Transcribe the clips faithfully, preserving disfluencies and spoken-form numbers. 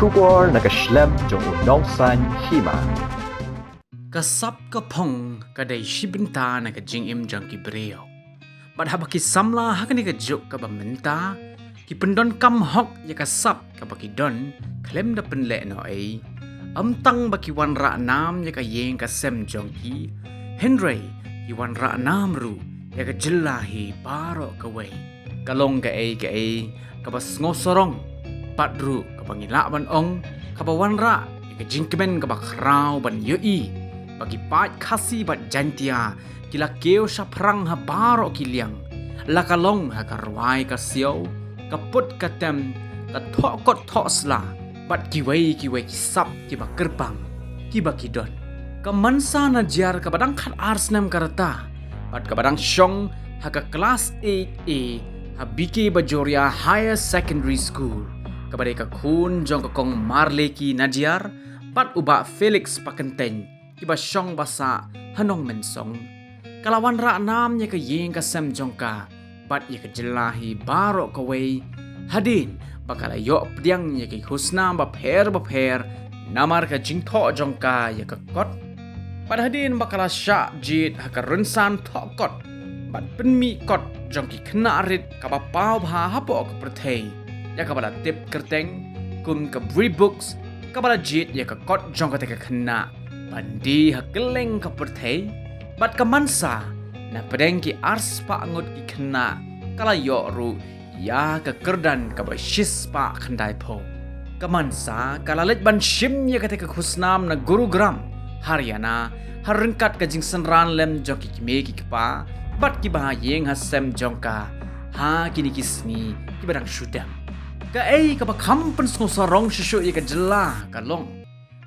Khubor na ka shlem jong u nongsaiñ hima. Ka sap ka phong ka dei shi bynta na ka jingim jong ki briew. Bad haba ki samla ha kane ka juk kaba mynta ki pyndonkam hok ïa ka sap kaba ki don khlem da pynleh noh ei, ym tang ba ki wanrah nam ïa ka ïing ka sem jong ki, hynrei ki wanrah nam ruh ïa ka jylla hi baroh kawei. Ka long kaei kaei kaba sngewsarong, bad ruh kaba ngi lah ban ong kaba wanrah ïa ka jingkmen kaba khraw ban ïohi ba ki paid Khasi bad Jaiñtia ki la kiew shaphrang ha baroh ki liang, la ka long ha ka rwai ka siaw, ka put ka tem, ka thoh kot thoh sla, bad kiwei kiwei ki sap kiba kyrpang kiba ki don. Ka Mansa Najiar kaba dang khatar snem ka rta bad kaba dang shong ha ka klas eight A ha B K Bajoria Higher Secondary School, kaba dei ka khun jong ka Kong Marleki Najiar bad u Bah Felix Pakyntein, kiba shong ba sah ha Nongmensong, ka la wanrah nam ïa ka ïing ka sem jong ka bad ïa ka jylla hi baroh kawei, hadien ba ka la ïoh pdiang ïa ki khusnam bapher bapher namar ka jingthoh jong ka ïa ka kot. Bad hadien ba ka la shah jied ha ka rynsan thoh kot bad pynmih kot jong ki khynnah rit kaba paw bha hapoh ka pyrthei, ïa kaba la tip kyrteng kum ka Bri Books, kaba la jied ïa ka kot jong katei ka khynnah ban die ha kylleng ka pyrthei. Bad ka Mansa, na pdeng ki arspah ngut ki khynnah, ka la ïoh ruh ïa ka kyrdan kaba shispah khyndaiphew. Ka Mansa ka la leit ban shim ïa katei ka khusnam na Gurugram, Haryana, ha ryngkat ka jingsynran lem jong ki kmie ki kpa bad kiba ha ïing ha sem jong ka ha kine ki sngi kiba dang shu dep. Kaei kaba kham pynsngewsarong shuh shuh ïa ka jylla ka long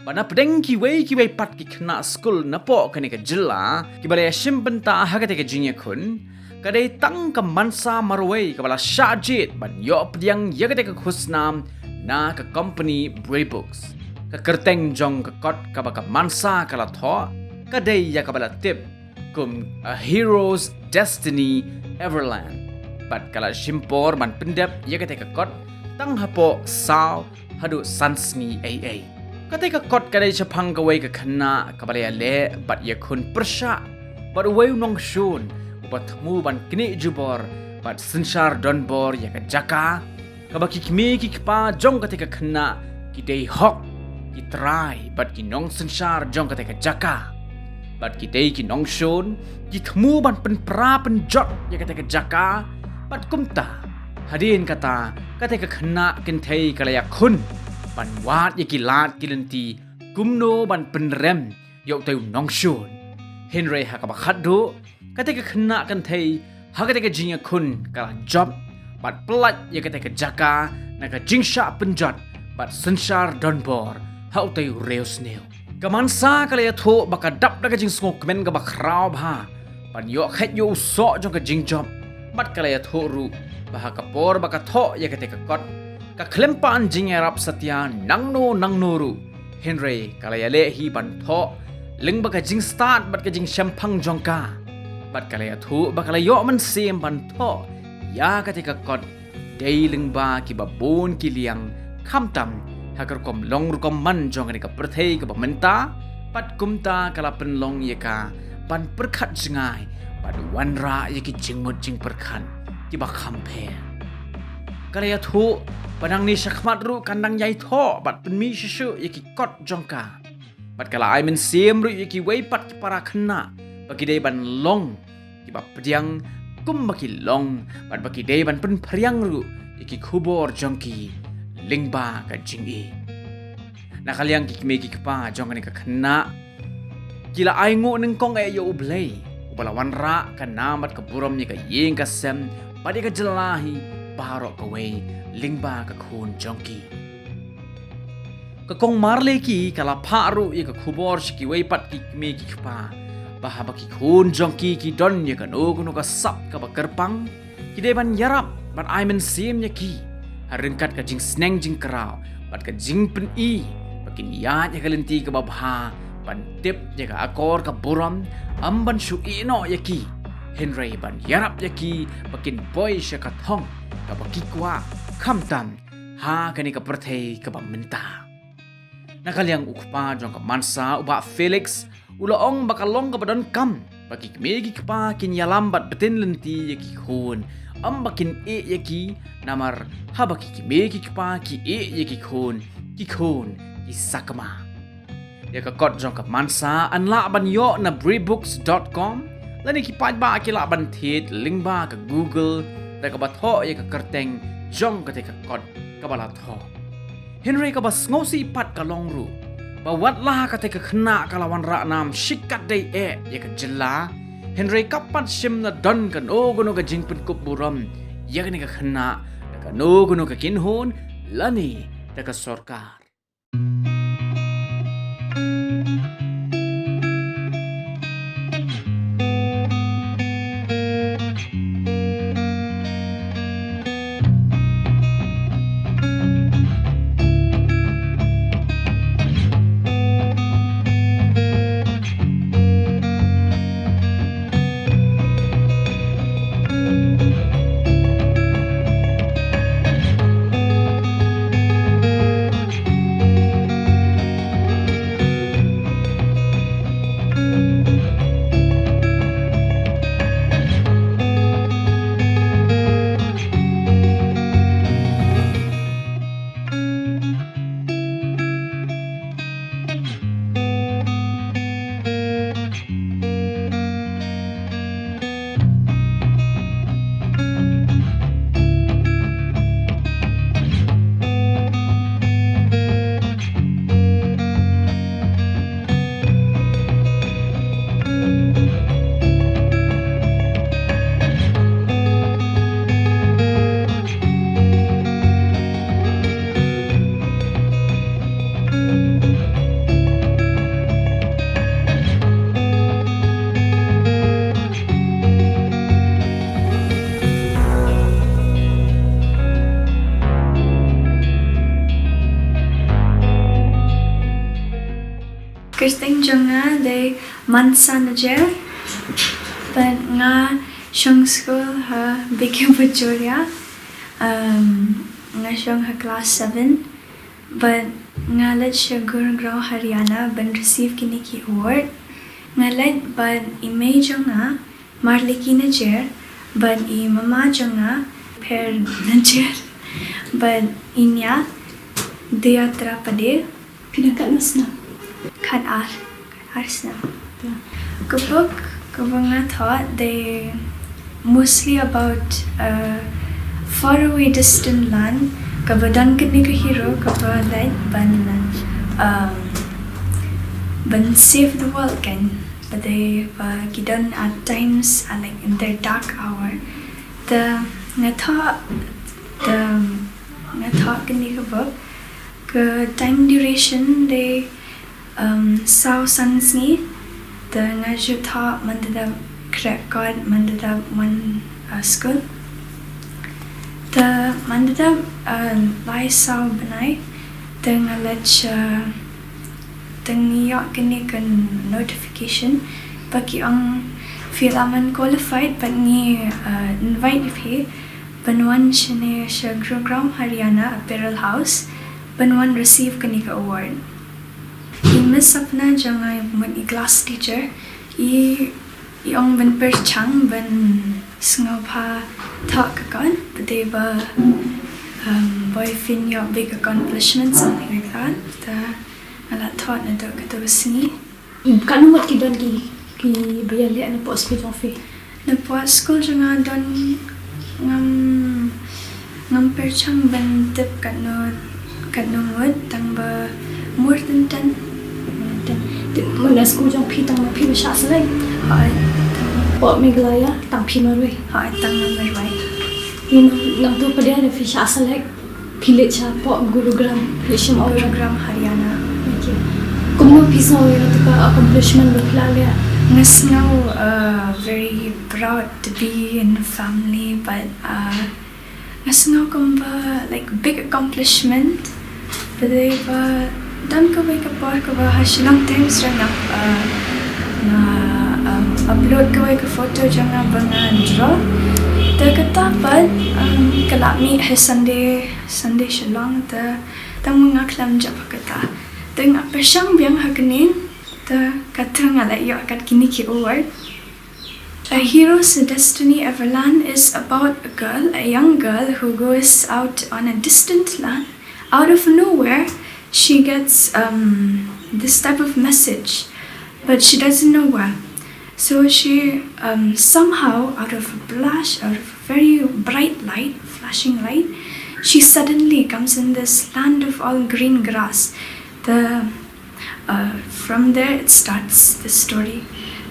ba na pdeng kiwei kiwei pat ki khynnah skul napoh kane ka jylla kiba la ïashim bynta ha katei ka jingïakhun, ka dei tang ka Mansa marwei kaba la shah jied ban ïoh pdiang ïa katei ka khusnam na ka company Bri Books. Ka kyrteng jong ka kot kaba ka Mansa ka la thoh ka dei ïa kaba la tip kum A Hero's Destiny Everland. Bad ka la shim por ban pyndep ïa katei ka kot tang hapoh saw haduh san sngi ei ei. Katei ka kot ka dei shaphang kawei ka khynnah kaba la ïaleh bad ïakhun pyrshah bad uwei u nongshun uba thmu ban knieh jubor bad synshar donbor ïa ka jaka kaba ki kmie ki kpa jong katei ka khynnah ki dei hok, ki trai bad ki nongsynshar jong katei ka jaka. Bad ki dei ki nongshun, ki thmu ban pynpra pynjot ïa katei ka jaka. Bad kumta, hadien kata, katei ka khynnah kynthei ka la ïakhun ban wad ïa ki lad ki lynti kumno ban pynrem ïa utei u nongshun. Hynrei ha kaba khatduh, katei ka khynnah kynthei ha katei ka jingïakhun ka la jop bad pyllait ïa katei ka jaka na ka jingshah pynjot bad synshar donbor ha utei u riewsniew. Ka Mansa ka la ïathuh ba ka dap da ka jingsngewkmen kaba khraw bha ban ïoh khet ïa u soh jong ka jingjop. Bad ka la ïathuh ruh ba ha ka por ba ka thoh ïa katei ka kot, ka khlem pan jingïarap satia nangno nangno ruh. Hynrei ka la ïaleh hi ban thoh lyngba ka jingstad bad ka jingshemphang jong ka. Bad ka la ïathuh ba ka la ïoh mynsiem ban thoh ïa katei ka kot dei lyngba kiba bun ki liang, khamtam ha ka rukom long rukom man jong kane ka pyrthei kaba mynta. Bad kumta ka la pynlong ïa ka ban pyrkhat jngai bad wanrah ïa ki jingmut jingpyrkhat kiba kham pher. Ka la ïathuh ba nangne shakhmat ruh kan dang ïai thoh bad pynmih shuh shuh ïa ki kot jong ka. Bad ka la ai mynsiem ruh ïa kiwei pat ki para khynnah ba ki dei ban long kiba pdiang kumba ki long, bad ba ki dei ban pynphriang ruh ïa ki khubor jong ki lyngba ka jingïeit. Na ka liang ki kmie ki kpa jong kane ka khynnah ki la ainguh nyngkong eh ïa U Blei uba la wanrah ka nam bad ka burom ïa ka ïing ka sem bad ïa ka jylla hi baroh kawei lyngba ka khun jong ki. Ka Kong Marleki ka la phah ruh ïa ka khubor sha kiwei pat ki kmie ki kpa ba haba ki khun jong ki ki don ïa kano kano ka sap kaba kyrpang, ki dei ban ïarap bad ai mynsiem ïa ki ha ryngkat ka jingsneng jingkraw bad ka jingpyni ba kin ïaid ha ka lynti kaba bha ban tip ïa ka akor ka burom, ym ban shu ïeh noh ïa ki, hynrei ban ïarap ïa ki ba kin poi sha ka thong kaba ki kwah, khamtam ha kane ka pyrthei kaba mynta. Na ka liang u kpa jong ka Mansa, u Bah Felix, u la ong ba ka long kaba donkam ba ki kmie ki kpa kin ïalam bad btin lynti ïa ki khun, ym ba kin ïeh ïa ki, namar haba ki kmie ki kpa ki ïeh ïa ki khun, ki khun ki sakma. Ïa ka kot jong ka Mansa yn lah ban ïoh na bribooks dot com, lane ki paidbah ki lah ban thied lyngba ka Google da kaba thoh ïa ka kyrteng jong kata ka kot kaba la thoh. Hynrei kaba sngewsih pat ka long ruh ba wat la kata ka khynnah ka la wanrah nam shikatdei eh ïa ka jylla, hynrei kam pat shym la don kano kano ka jingpynkup burom ïa kane ka khynnah da kano kano ka kynhun lane da ka sorkar. Kyrteng jong nga dei Mansa Najer. Bad nga shong skul ha B K Bajoria. Um, nga shong ha class seven. Bad nga leit sha Gurugram Haryana ban receive kine ki award. Nga leit bad i mei jong nga, Marliki Najer, bad i mama jong nga, Pher Najer, bad i nia, Dayatra Pade. Phi dang katno snem? Khat ar. Khat ar snem. Ka book kaba nga thoh dei mostly about a faraway distant land, kaba don kane ka hero kaba leit ban, um, ban save the world kan. Ba dei ba ki don at times, uh, like in their dark hour. Te nga thoh, te nga thoh kane ka book, ka time duration dei, um, saw san sngi. Te nga ju thoh mynta da khreh kot, mynta da wan, uh, skul. Te mynta da, uh, lai saw bnai. Te nga leit sha, te ngi ïoh kane ka notification ba ki ong phi la man qualified bad ngi, uh, invite ïa phi ban wan shane sha Gurugram Haryana Apparel House ban wan receive kane ka award. I Miss Sapna jong nga, i mut i class teacher, i, i ong ban pyrshang ban sngewbha thoh ka kot, ba dei ba, um, ba phin ïoh big accomplishments, something like that. Te nga la thoh naduh kato ka sngi. Katno ngut ki don ki, kiba ïaleh napoh skul jong phi? Napoh skul jong nga don, ngam, ngam pyrshang ban tip katno, katno ngut, tang ba more than ten. More than ten. Te mynta skul jong phi tang ma phi ba shah select? Hooid. Hapoh Meghalaya tang phi marwei? Hooid, tang nga marwei. Te nangta pat de phi shah select, phi leit shapoh Gurugram, phi leit shim award? Gurugram Haryana. Okay. Kumno phi sngew ïa kata ka accomplishment ba phi la leh? Nga sngew, uh, very proud to be in the family, but, uh, nga sngew kumba, like, big accomplishment. Ba dei ba don kawei ka por kaba ha Shillong Times ruh nga, uh, nga, um, upload kawei ka photo jong nga ba nga draw. Te kata pat, um, ka la mih ha Sunday, Sunday Shillong, te tang ba nga khlem jop ha kata. Te nga pyrshang biang ha kane, te kata nga la ïoh kat kine ki award. A Hero's Destiny Everland is about a girl, a young girl who goes out on a distant land. Out of nowhere, she gets um, this type of message, but she doesn't know why. So she um, somehow, out of a blush, out of a very bright light, flashing light, she suddenly comes in this land of all green grass. The uh, from there it starts the story.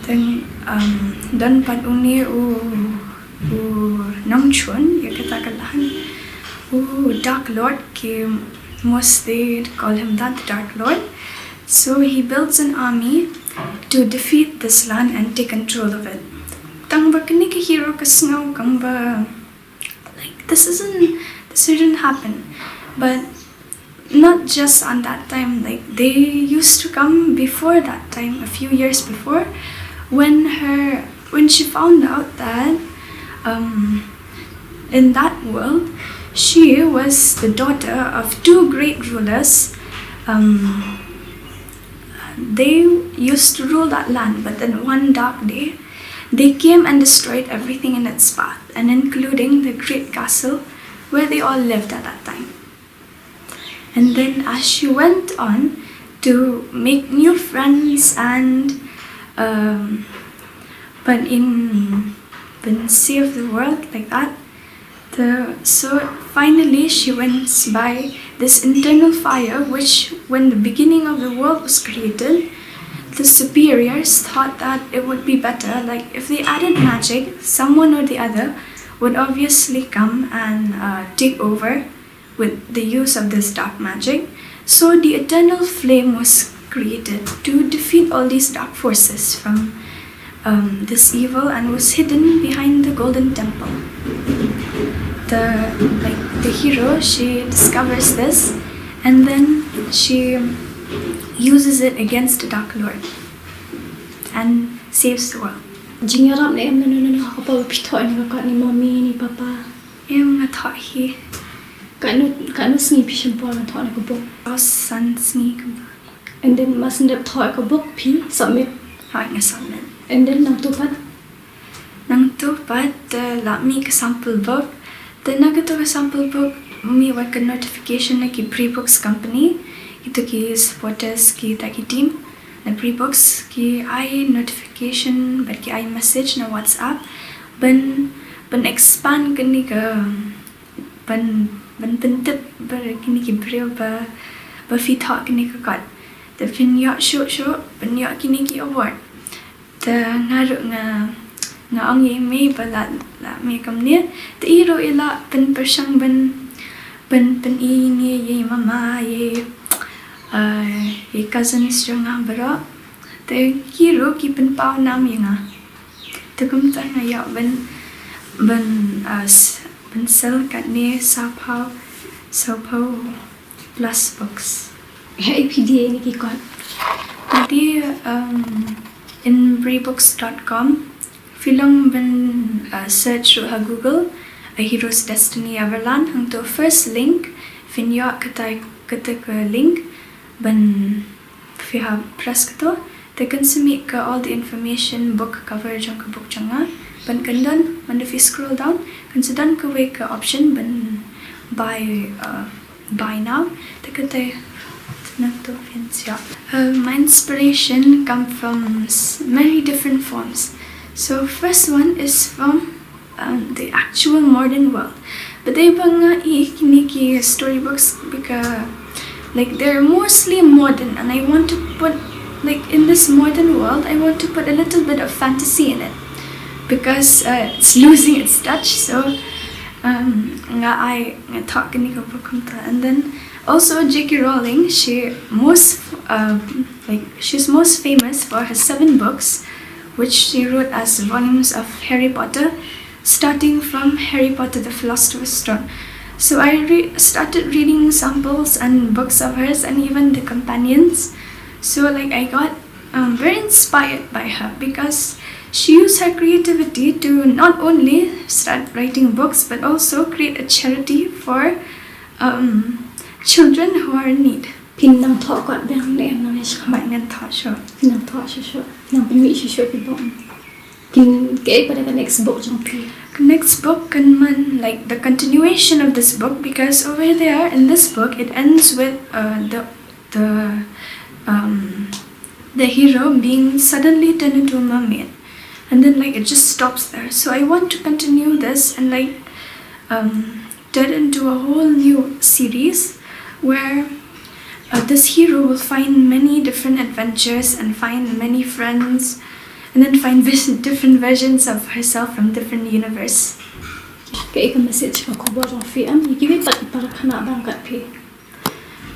Then um, don pat une u u nongchun ïa kata ka land, u Dark Lord, ki mostly call him that, the Dark Lord. So he builds an army to defeat this land and take control of it. Tang ba kane ka hero ka sngew kumba like this isn't this shouldn't happen, but not just on that time. Like they used to come before that time, a few years before, when her when she found out that um, in that world she was the daughter of two great rulers. Um, they used to rule that land, but then one dark day they came and destroyed everything in its path, and including the great castle where they all lived at that time. And then as she went on to make new friends and um, but in but save the world like that, the so finally she wins by this internal fire, which when the beginning of the world was created, the superiors thought that it would be better, like, if they added magic, someone or the other would obviously come and uh, take over with the use of this dark magic. So the eternal flame was created to defeat all these dark forces from um, this evil and was hidden behind the golden temple. The like the hero, she discovers this, and then she uses it against the Dark Lord and saves the world. Jingïarap ne em na nunu ha ka por ba phi thoh ïa ka kot, ni mummy ni papa? Em, nga thoh hi. Katno katno sngi phi shim por ban thoh ïa ka bok? Saw san sngi kumba. And then mar shu dep thoh ïa ka bok phi submit? Hooid, nga submit. And then nangta pat? Nangta pat te la mih ka sample book. Te na kata ka sample book mih wat ka notification na ki Pre Books company. Kito ki supporters kita ki team na Pre Books ki ai notification bad ki ai message na WhatsApp ban ban expand kane ka ban ban pyntip ba kine ki briew ba ba phi thoh kane ka kot. Te phin ïoh shuh shuh, phin ïoh kine ki award. Te nga ruh nga nga ong ïa i mei ba la la mih kumne. Te i ruh i la pynpyrshang ban ban pyni ne ïa i mama, ïa i cousins jong nga baroh. Te ki ruh ki pynpaw nam ïa nga. Te kumta nga ïoh ban ban uh, ban sell katne sawphew sawphew plus books. Hei phi die ïa kine ki kot? Phi die um, in prebooks dot com. Phi long ban uh, search ruh ha Google A Hero's Destiny Everland, hangto first link phin ïoh kata kata ka link ban phi hap press kato. Te kan sa mih ka all the information, book cover jong ka book jong nga. Ban kan don, mynda phi scroll down, kan sa don kawei ka option ban buy uh, buy now. Te kata nangto phin sa ïoh. Uh, my inspiration come from many different forms. So first one is from um, the actual modern world. But they bang i kini ki storybooks because like they're mostly modern, and I want to put like in this modern world I want to put a little bit of fantasy in it because uh, it's losing its touch. So um, nga ai nga talk kini ka book kumta. And then also J K Rowling, she most um, like she's most famous for her seven books which she wrote as volumes of Harry Potter, starting from Harry Potter the Philosopher's Stone. So I re- started reading samples and books of hers and even the companions. So like I got um, very inspired by her because she used her creativity to not only start writing books but also create a charity for um, children who are in need. Phin nang thoh kot biang ne em nang ïa shakhmat? Ngan thoh shuh. Phin nang thoh shuh shuh. Nang pynmih shuh shuh ki bok. Kin, kaei pat ka next book jong phi? Next book kan man like the continuation of this book, because over there in this book it ends with uh, the the um, the hero being suddenly turned into a mermaid, and then like it just stops there. So I want to continue this and like um, turn into a whole new series where uh, this hero will find many different adventures and find many friends, and then find vis- different versions of herself from different universe. Kaei ka message, ka khubor jong phi em ïa kiwei pat ki para khynnah ba ryngkat phi?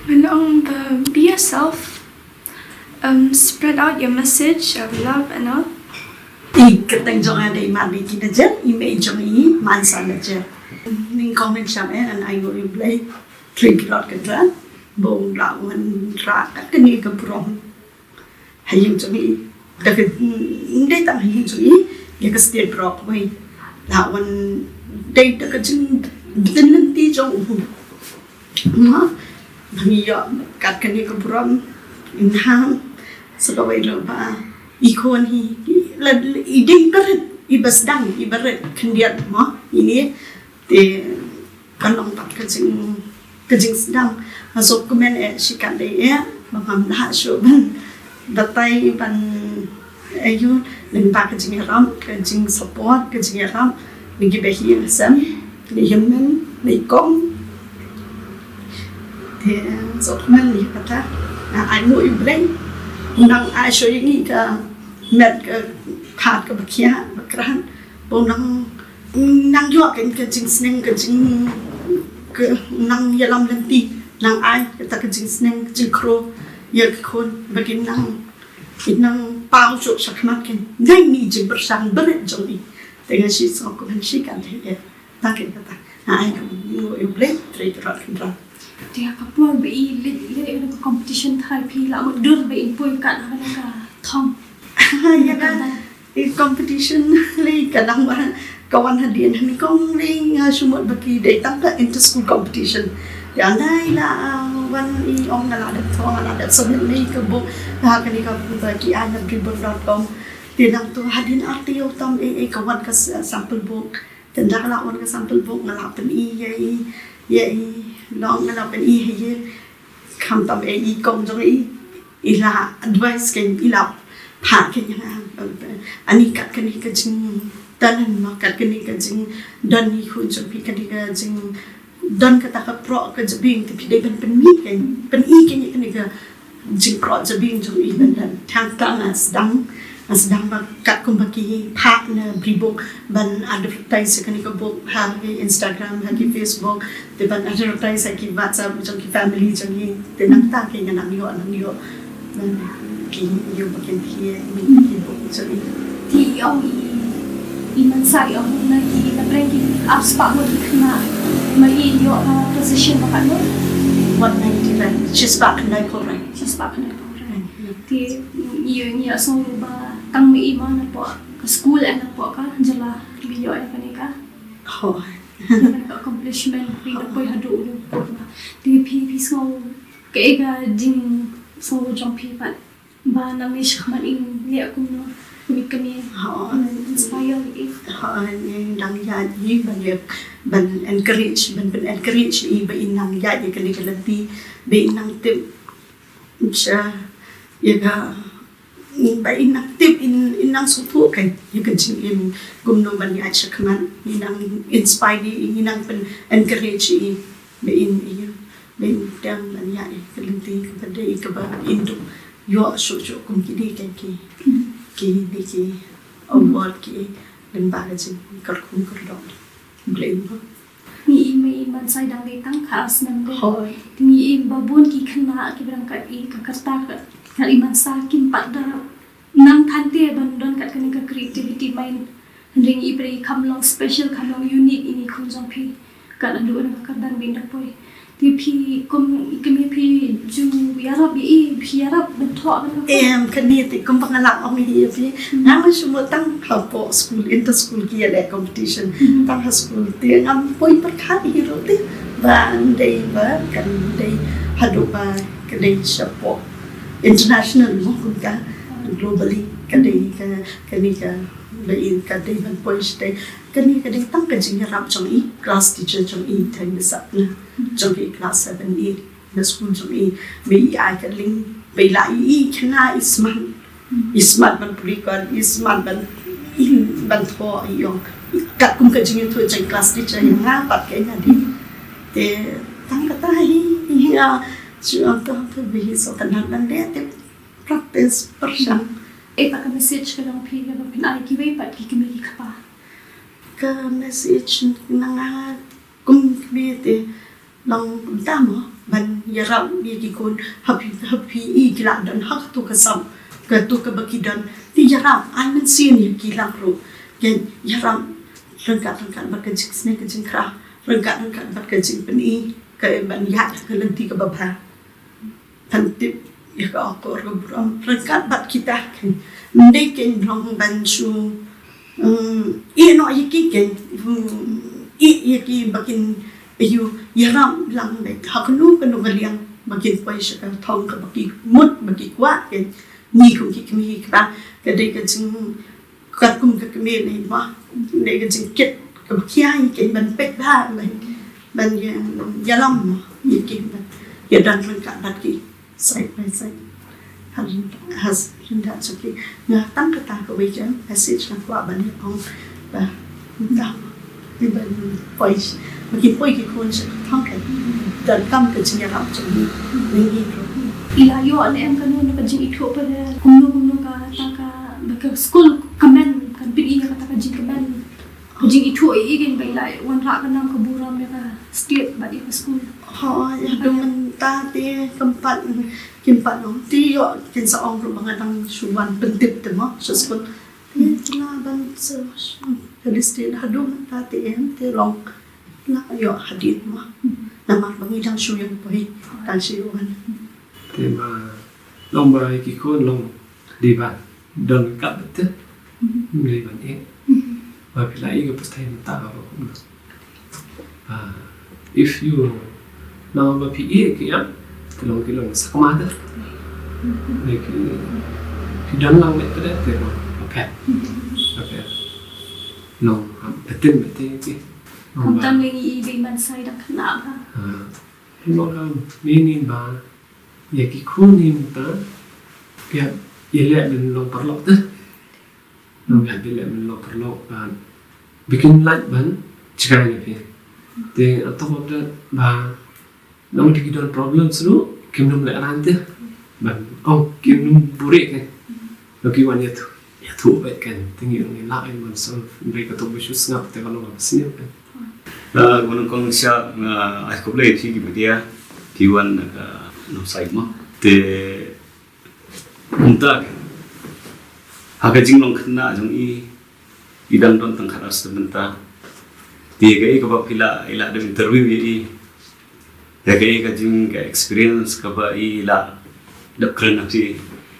Ngan ong ba be yourself, um, spread out your message of love and all. I kyrteng jong nga dei Mardi Kinajer, i mei jong i Mansa Najer. Nyngkong mynshem eh ngan ainguh ïa U Blei, trei ki rot ki dran, ba un lah wanrah kat kane ka burom ha ïing jong i. Da ka, mm, dei tang ha ïing jong i, ïa ka state baroh kawei. Lah wan dei da ka jingbtin lynti jong u. Mo, ba ngi ïoh kat kane ka burom, in hang sa kawei ruh ba i khun hi, i la, i dei i barit, i ba sdang, i barit khyndiat mo, ine. Te ka long pat ka jing, ka jingsdang. Nga sngewkmen eh shikatdei eh ba ngam lah shuh ban batai ban, eh, ïoh lyngba ka jingïarap, ka jingsupport, ka jingïarap na ki bahaïing hasem, na i hynmen, na i kong. Te sngewkmen ïa kata. Nga ainguh ïa U Blei, u nang ai shuh ïa ngi ka met, ka phad kaba khiah ba krat, ba u nang, nang ïoh ka, ka jingsneng, ka jing, ka nang ïalam lynti, nang ai kata ka jingsneng, ka jingkhro ïa ki khun ba kin nang, kin nang paw shuh shakhmat, kin dei ni jingpyrshang barit jong i. Te nga shu sngewkmen shikatdei. Tang kata. Nga ai nguh ïa U Blei, trei ki rot ki dran. Te ha ka por ba i leit, leit ïa ka competition, tharai phi la mutdur ba in poi kat ha kane ka thong? Ïa ka, i competition lei ka dang wan, ka wan hadien ha nyngkong lei, nga shu mut ba ki dei tang ka inter school competition. Ïa, nai la, ah, wan i ong nga la dep thoh, nga la dep submit lei ka book ha kane ka, ba ki ai na bribook dot com. Te nangta hadien ar taïew tam eh, eh, ka wan ka s-, sample book. Te ynda ka la wan ka sample book nga la pyni ïa i, ïa i long, nga la pyni ha ïing. Khamtam eh i kong jong i, i la advice kein, i la phah kein ïa nga. Ani kat kane ka jingtalent mo, kat kane ka jingdon i khun jong phi, kane ka jingdon kata ka proh ka jabieng, te phi dei ban pynmih kein, pyni kein ïa kane ka jingproh jabieng jong i. Ban, ban, tang tang nga sdang, nga sdang ba katkum ba ki phah na bribook ban advertise ïa kane ka book ha ki Instagram, ha ki Facebook, te ban advertise ha ki WhatsApp jong ki family jong i, te nangta kein nga nang ïoh, nang ïoh. Ban ki ïoh ba kin phi ïa i book jong i. Te i ong i, i Mansa i ong na ki, na pdeng ki arspah ngut ki khynnah, ma i ïoh ha position ba katno? One ninety nine, shispah khyndaiphew. Shispah khyndaiphew. Te ngi, ngi ïohsngew ruh ba tang ma i mo napoh ka skul eh, napoh ka jylla ba ïoh ïa kane ka, hooid, ïa kane ka accomplishment, ba i da poi haduh u pud ba. Te phi, phi sngew kaei ka jingsngew jong phi pat ba nangne shakhmat in leh kumno, kumne kumne? Hooid. Inspire ïa i. Hooid, ngi dang ïaid ïa i ban ïa, ban encourage, ban, ban encourage ïa i ba in nang ïaid ïa kane ka lynti, ba in nang tip sha ïa ka, ba in nang tip, in, in nang sngewthuh kein ïa ka jingim kumno ban ïaid shakhmat, in nang inspire ïa i, in nang pyn encourage ïa i ba in, ïa, ba in dang ban ïaid ïa ka lynti kaba dei, kaba in dup ïoh shuh shuh kum kine kein ki, kine ki award ki lyngba ka jingkyrkhu kyrdoh. Blei mo. Ngi i ma i Mansa i dang dei tang khatar snem de. Hooid. Ngi i ba bun ki khynnah kiba ryngkat i ka rta ka, ka i Mansa kim pat da nang than te ban don kat kane ka creativity mind. Hynrei ngi i ba i kham long special, kham long unique ine i khun jong phi. Kat haduh na ka kyrdan ba in da poi. Te phi kum i kmie phi ju ïarap ïa i, phi ïarap ban thoh, ban thoh? Em, kane te kumba nga la ong ïa phi. Hmm. Nga ma shu mut tang hapoh skul, inter school ki ïaleh competition. Hmm. Tang ha skul te ngam poi pyrkhat hi ruh te ba dei ba kan dei Haduh ba ka dei shapoh international mo, kumta globally ka dei ka, kane ka, ba in ka dei ban poi shatei. Kane ka dei tang ka jingïarap jong i class teacher jong i, tang ba sap na jong i class seven, eight na skul jong i, ba i ai ka link, ba i la i, i khynnah i smat, i smat ban pule, i smat ban, i ban thoh, i ong. Katkum ka jingïathuh jong class teacher ïa nga pat ka ïa nga dei. Te tang kata hi, hi ïa, shu ong to, to ba hi sngewtynnat ban leh te practice pyrshang. Ei pat ka message ka long phi ïa ba phin ai kiwei pat ki kmie ki kpa? Ka message na nga kum kmie te long kumta mo, ban ïarap ïa ki khun, ha phi, ha phi i ki la don ha kato ka sap, kato kaba ki don. Te ïarap, ai mynsiem ïa ki lang ruh. Ïa, ïarap ryngkat ryngkat bad ka jingsneng ka jingkyrpad, ryngkat ryngkat bad ka jingpyni, ka ban ïaid ka lynti kaba bha. Ban tip ïa ka akor ka burom ryngkat bad kita, kan. Ym dei kan long ban shu, mm, ïeh noh ïa ki, kan. Mm, ïeh ïa ki ba kin ïoh ïarap lang beit ha kano kano ka liang ba kin poi sha ka thong kaba ki mut, ba ki kwah, kan. Ngi kum ki kmie ki kpa, ka dei ka jing, katkum ka kmie ne mo, ne ka jingkit kaba khia ïa ki ban peit bha, ban, ban ïa, ïalam mo ïa ki, ban ïadon ryngkat bad ki side by side. Ha ryngkat, ha ryngkat jong ki. Nga tang kata kawei ka message nga kwah ban ïa ong ba, ynda ban poi, ba kin poi ki khun sha ka thong, ka donkam ka jingïarap jong ngi, ngi ruh. I la ïoh ne em kano kano ka jingithuh pat, kumno kumno kata ka, ba ka skul kmen, kan pyni ïa kata ka jingkmen, ka jingithuh ïa i, kan, ba i la wanrah ka nam ka burom ïa ka state bad ïa ka skul? Hooid, haduh mynta te kam pat, kim pat ong, te ïoh kin sa ong ruh ba nga dang shu wan pyntip te mo sha skul. Te ki la ban sa, ka list te haduh mynta te em, te long la ïoh hadien mo. Namar ba ngi dang shu ïeng poi, dang shu wan. Te ma long ba ïa ki khun long dei ban don ryngkat bad te, ym dei ban ïeh. Ba phi la ïeh ka pyrthei mynta ka ba kumno. Ah, if you, namar ba phi ïeh ki ïa, te long ki long sakma te. Ne ki, phi don lang bad te, te long phet. Phet. Long, ah, phet te, phet te ki. Long ba. Kumta lei i dei ban sa ïa dang khynnah ba. Ah. Long ka, ni ni ba ïa ki khun ni mynta, ïa, ïa leh ban long paralok te. Nong ïa leh ban long paralok, ba, ba kin lait ban jngai na phi. Te on top of that, ba, nong te ki don problems ruh, kim nym leh ran te. Ban, oh, kim nym buhrieh kan. Nong ki wan ïathuh, ïathuh beit kan. Te ngi ong ngi lah ban solve, hynrei kato ba shu sngap te ka long kaba sniew kan. Ah, wan kong sha, ah, ai khublei ïa phi ki media, ki wan na ka North Side mo. Te mynta ha ka jinglong khynnah jong i, i dang don tang khatar sa mynta. Te kaei kaba phi la, i la dep interview ïa i, ïa kaei ka jing ka experience kaba i la dep kren ha phi,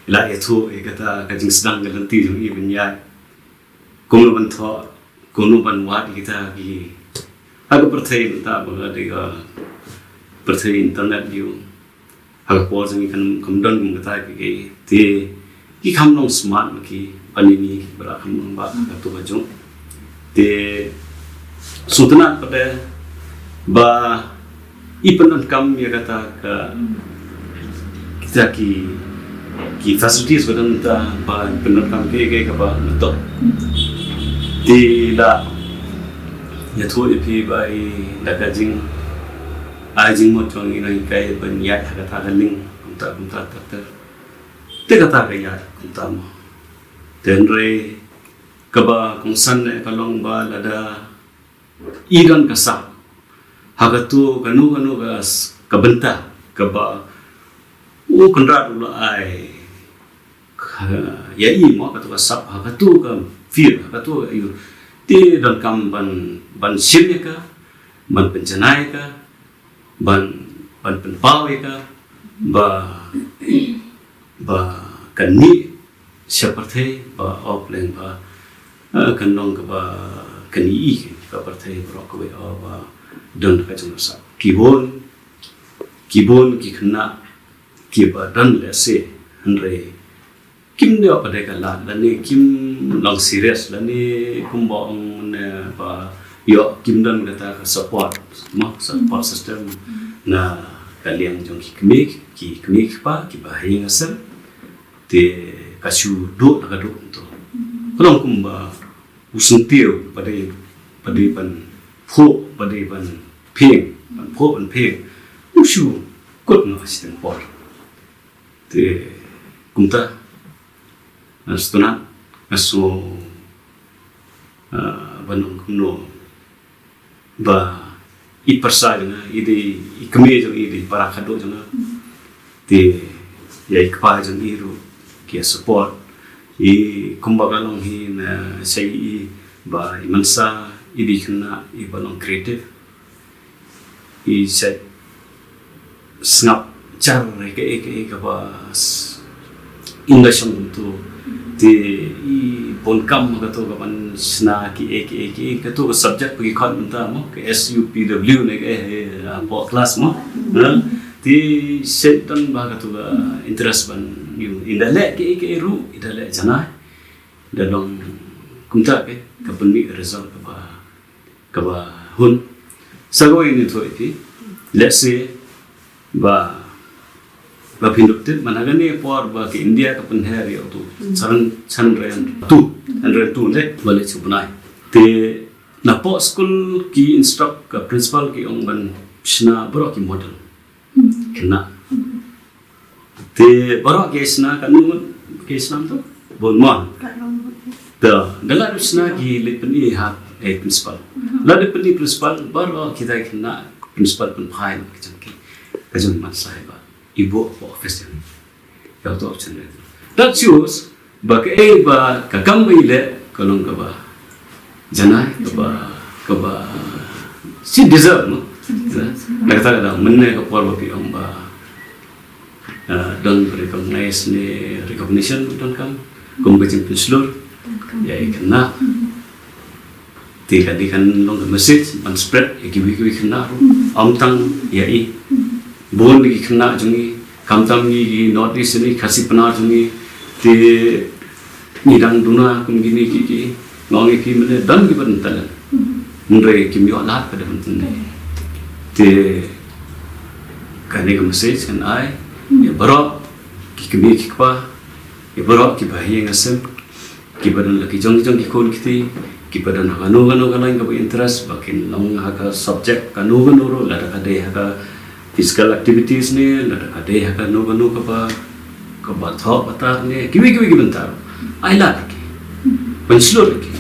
i la ïathuh ïa kata ka jingsdang ka lynti jong i ban ïaid. Kumno ban thoh, kumno ban wad ïa kita ki. Ha ka pyrthei mynta ba ka dei ka pyrthei internet ïa u. Ha ka por jong ngi kan kam don kum kata ki, ki, te ki kham long smart ma ki, ban ïa ngi ba la kham long ba ha kato ka jong. Te sngewtynnat pat de ba i pyndonkam ïa kata ka, kita ki, ki facilities ba don ta ba pyndonkam ki, ki kaba mynta. Te da ïathuh ïa phi ba i da ka jing, ai jingmut jong i nang kai ban ïaid ha kata ka liang kumta kumta ter ter. Te kata ka ïaid kumta mo. Te hynrei kaba kongsan ne ka long ba lada i don ka sap ha kato kano kano ka s-, ka bynta kaba u Kynrad u la ai ka, ïa i mo, kato ka sap ha kato ka field, ha kato ka, ïa, te donkam ban, ban shim ïa ka, ban pynjanai ïa ka, ban, ban pynpaw ïa ka ba, ba kan mih sha pyrthei ba, oh, pleng ba, eh, kan long kaba kan ïohi ka pyrthei baroh kawei, oh, ba don ka jong ka sap. Ki bun Ki bun ki khynnah kiba don lehse, hynrei kim dei pat de ka lad, lane kim long serious, lane kumba ong ne ba ïoh kim don kata ka support, mo, support system na ka liang jong ki kmie, ki kmie ki kpa kiba ha ïing ha sem. Te ka shu duh la ka duh to. Ka long kumba u syntiew ba dei, ba dei ban phuh, ba dei ban phieng, ban phuh ban phieng, u shu kut noh shiteng por. Te kumta, nga sngewtynnat, nga sngew, ah, ban ong kumno ba i pyrsa jong nga, i dei i kmie jong i, i dei para khadduh jong nga. Te ïa i kpa jong i ruh ki ïa support. I kumba ka long hi na shai i ba i mynsa i dei khynnah iba long creative. I shait sngap jar kaei kaei kaba s-, ynda shong kumto. Te i bun kam kato kaban shna kiei kiei kiei, kato ka subject ba ki khot mynta mo, ka S U P W ne kaei, eh, hapoh class mo. Ha? Te shait don ba kato ka interest ban ïoh. Ynda leh kiei kiei ruh, ynda leh janai, da long kumta, ka pynmih result kaba, kaba hun. Sa kawei ngan ïathuh ïa phi. Let's say ba, ba phin dup tip, man ha kane por ba ka India ka pynher ïa uto u Chan-, Chandrayaan two, Chandrayaan two ne, ba leit sha u bnai. Te napoh skul ki instruct, ka principal ki ong ban shna baroh ki model khynnah. Te baroh ki shna, katno ngut ki shna to? Bun mon. Te da la dep shna ki leit pyni ha, eh, principal. La dep pyni principal, baroh kita ki khynnah, principal pynphai noh ka jong ki, ka jong i Mansai ba i buh hapoh office jong i. Ïa uto option. That shows ba kaei ba ka kam ba i leh ka long kaba janai, kaba, kaba shi deserve, no? Na kata ka daw, mynne ka por ba phi ong ba, ah, don recognize ne recognition, don kam kum ka jingpynshlur ïa i khynnah. Te ka dei kan long ka message ban spread ïa kiwei kiwei khynnah ruh. Ym tang ïa i. Bun ki khynnah jong i, khamtam ngi ki North East ne, Khasi Pnar jong i. Te ngi dang duna kum kine ki, ki, nga ong ïa phi mynne don kiba don talent. Hynrei kim ïoh lad pat de ban pyni. Te kane ka message ngan ai ïa baroh ki kmie ki kpa, ïa baroh kiba ha ïing ha sem, kiba don la ki jong ki jong ki khun ki kti, kiba don ha kano kano ka line kaba interest, ba kin long ha ka subject kano kano ruh, lada ka dei ha ka physical activities ne, lada ka dei ha kano kano kaba, kaba thoh ba tar ne, kiwei kiwei ki bynta ruh. Ai lad ïa ki, pynshlur ïa ki,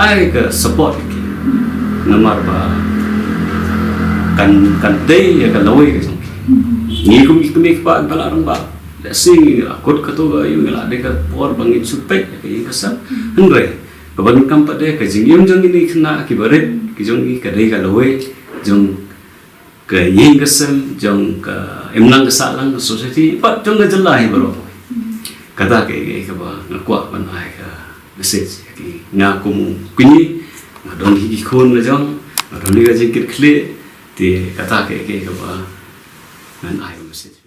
ai ka support ïa ki. Namar ba kan, kan dei ïa ka lawei ka jong ki. Ngi kum ki kmie ki kpa kiba la rangbah, lehse ngi la kut kato ka ïing, ngi la dei ka por ba ngin shu peit ïa ka ïing ka sem. Hynrei kaba donkam pat de ka jingim jong kine ki khynnah kiba rit ki jong ngi ka dei ka lawei jong ka ïing ka sem, jong ka imlang ka sahlang ka society, pat jong ka jylla hi baroh. Kata ka, ka, kaba nga kwah ban ai ka message ïa ki. Nga kum u kñi, nga don hi ki khun la jong, nga don hi ka jingkitkhlieh, te kata ka, ka, kaba ngan ai ka message.